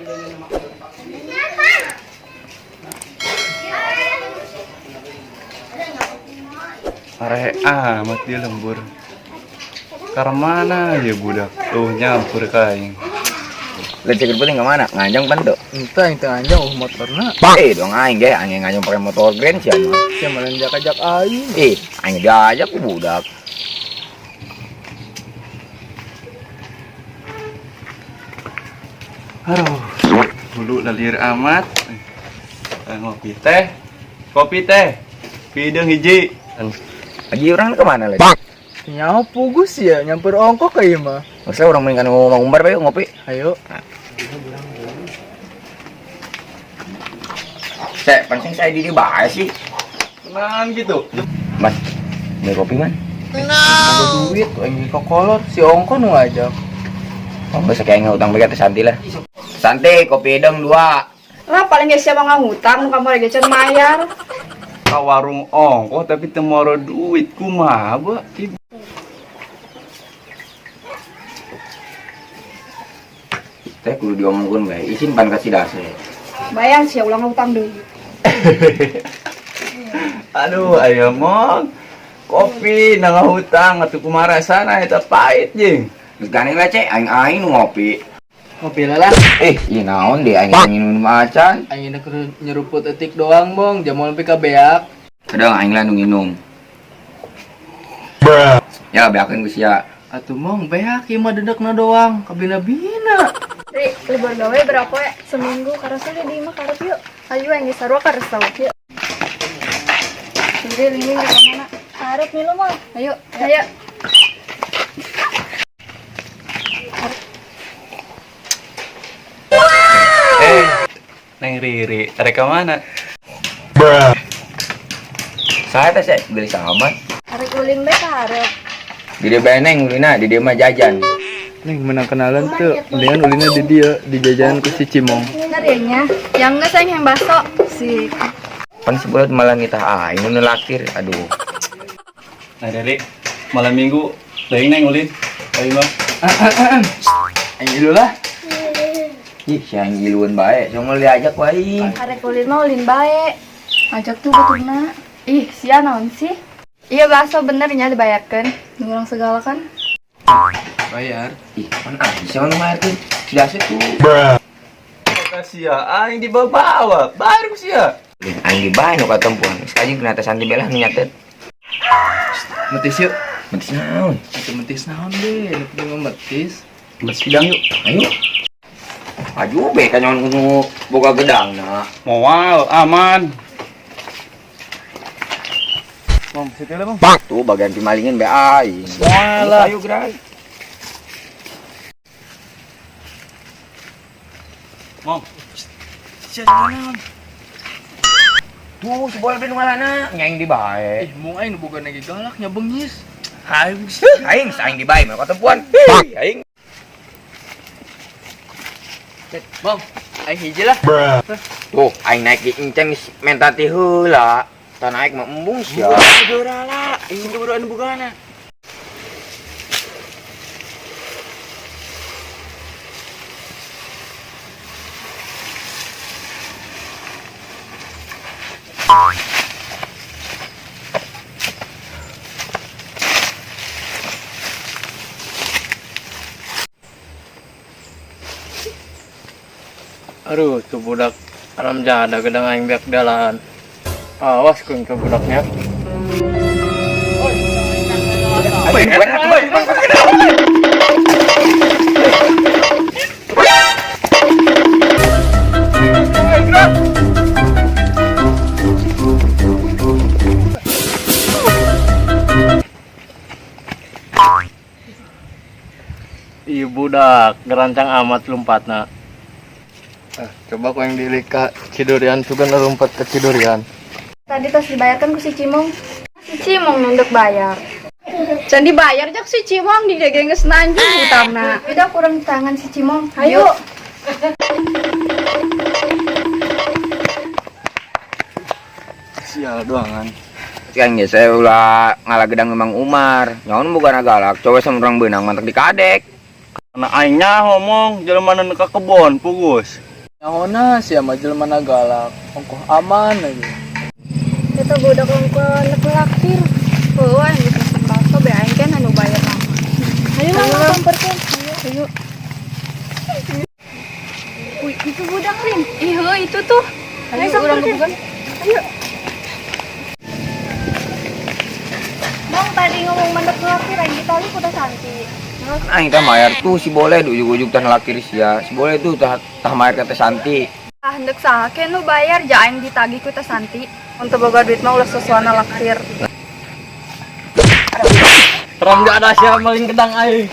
Are amat dia lembur. Karena mana ya budak? Tuh nyampur ka aing. Lain seger penting kemana? Nganjang pan tuh. Entah yang tengah anjang motorna. Eh, dong aing ge, aing nganjang pakai motor grand sih mah. Sia malah ajak-ajak aing. Eh, aing diajak ku budak. Aduh, hulu lalir amat. Ngopi teh. Kopi teh. Pideung hiji. Lagi orang kemana lagi? Nyaho pugus ya, nyampur ongkok ka ieu mah. Maksudnya orang mendingan ngomong umbar bae ngopi. Ayo. Saya pancing saya di bae sih. Tenang gitu. Mas, beli kopi man. Boga duit aing kokolor si ongko nu ngajak. Oh, enggak kayak ngutang bae teh Santi lah. Santi, kopi dong dua. Lah paling geus siapa ngahutang nu kamari ge can mayar. Ka warung ongkoh tapi teu moro duit kumaha ba? Ih, Teh kudu diomongkeun bae. Isin pan kasih dase. Bayang sia ulah ngahutang deui. Aduh, ayo mong. Kopi nang hutang atuh kumaha rasana eta pahit jeung. Geus gandeng lah cek, aing aing nu ngopi. Ngopi lah lah. Eh, ieu naon deh aing minum acan. Aing enak nyeruput etik doang, Bong. Jamu nepi ka beak. Kadang aing lah nu nginum. Ya beakeun ku sia. Atuh mong beak ieu mah dedekna doang, kabina-bina. Ri, libur gawe berapa ya? Seminggu, karasa di imah karep yuk. Ayo yang geus sarua karesa yuk. Riri, ini ke mana? Karep milu mah. Ayo, ayo. Eh, Neng Riri, arek ka mana? Saya teh sek gelis amat. Arek ulin bae karep. Di dieu bae neng ulina, di dieu mah jajan. Neng menang kenalan tuh, mendingan ulina di dia di jajanan ku si Cimong. Bener ya nya? Yang geus aing yang baso. Si Pan sebelah malah nitah aing nu lakir. Aduh. Nah, Riri, malam minggu teuing neng ulin. Ayo mah. Aing ilu lah. Ih, si aing giluan bae, cuma diajak ku aing. arek ulin mah ulin bae. Ajak tuh baturna. Ih, sia naon sih? Iya bakso bener nya dibayarkeun. Nu urang segala kan. Bayar. Ih, pan aing siapa nu bayarkeun? Si Dase tuh. Kata sia aing dibawa-bawa, baru sia. Aing di bae nu katempuan. Sekali kena teh Santi belah nu nyatet. Metis yuk. Metis naon? Atuh metis naon deh, nu penting mah metis. Mas sidang yuk. Ayo. Maju be kan nyon nu boga gedang na. Moal aman. Bang, situ lah, Bang. Tuh bagian pimalingin be aing. Moal lah. Ayo gerai. Mong. Sia naon? Tuh si bola nu ngalana nyaing di bae. Ih, mung aing nu boga lagi galak nya bengis. Aing Aing aing di bae mah katempuan. Aing. Bang, aing hiji lah. Tuh aing naik di enceng geus menta ti heula. Tah naik mah embung sia. Geura lah, aing keburu anu bogana. Aduh, tuh budak alam jada gedang aing beak dalan. Awas kun ke budaknya. Ih budak, gerancang amat lompatna. Ah, coba ku yang dilik ka Cidurian sugan lompat ke Cidurian. Tadi tos dibayarkan ku si Cimong. Si Cimong nunduk bayar. Can dibayar jak si Cimong di dia geus nanjung hutangna. Udah kurang tangan si Cimong. Ayo. Sial doangan. Kan ya saya ulah ngalah gedang memang Umar. Nyaon boga galak, coba sama orang beunang mantak di kadek. Karena aing nyaho mong jelema nu ka kebon pugus. Nyahona sia mah jelema na galak, ongkoh aman aja. Eta budak ongkoh nek ngelaktir. Heuh, aing geus mesen bakso be aing kan anu bayar mah. Ayo lah, samperkeun. Ayo. Wih, itu budak Rin. Ih, heuh, itu tuh. Ayo, urang gebugan. Ayo. Bang, tadi ngomong mandek ngelaktir aing ditali ku Teh Santi. Aing tah mayar tuh si boleh ujug-ujug tah ngelaktir sia. Si boleh tuh tah tah mayar ka Teh Santi. Ah, hendeuk saha ke nu bayar ja aing ditagih ku Teh Santi. Untuk boga duit mah ulah sesuana laktir. Ram ada sia maling kedang aing.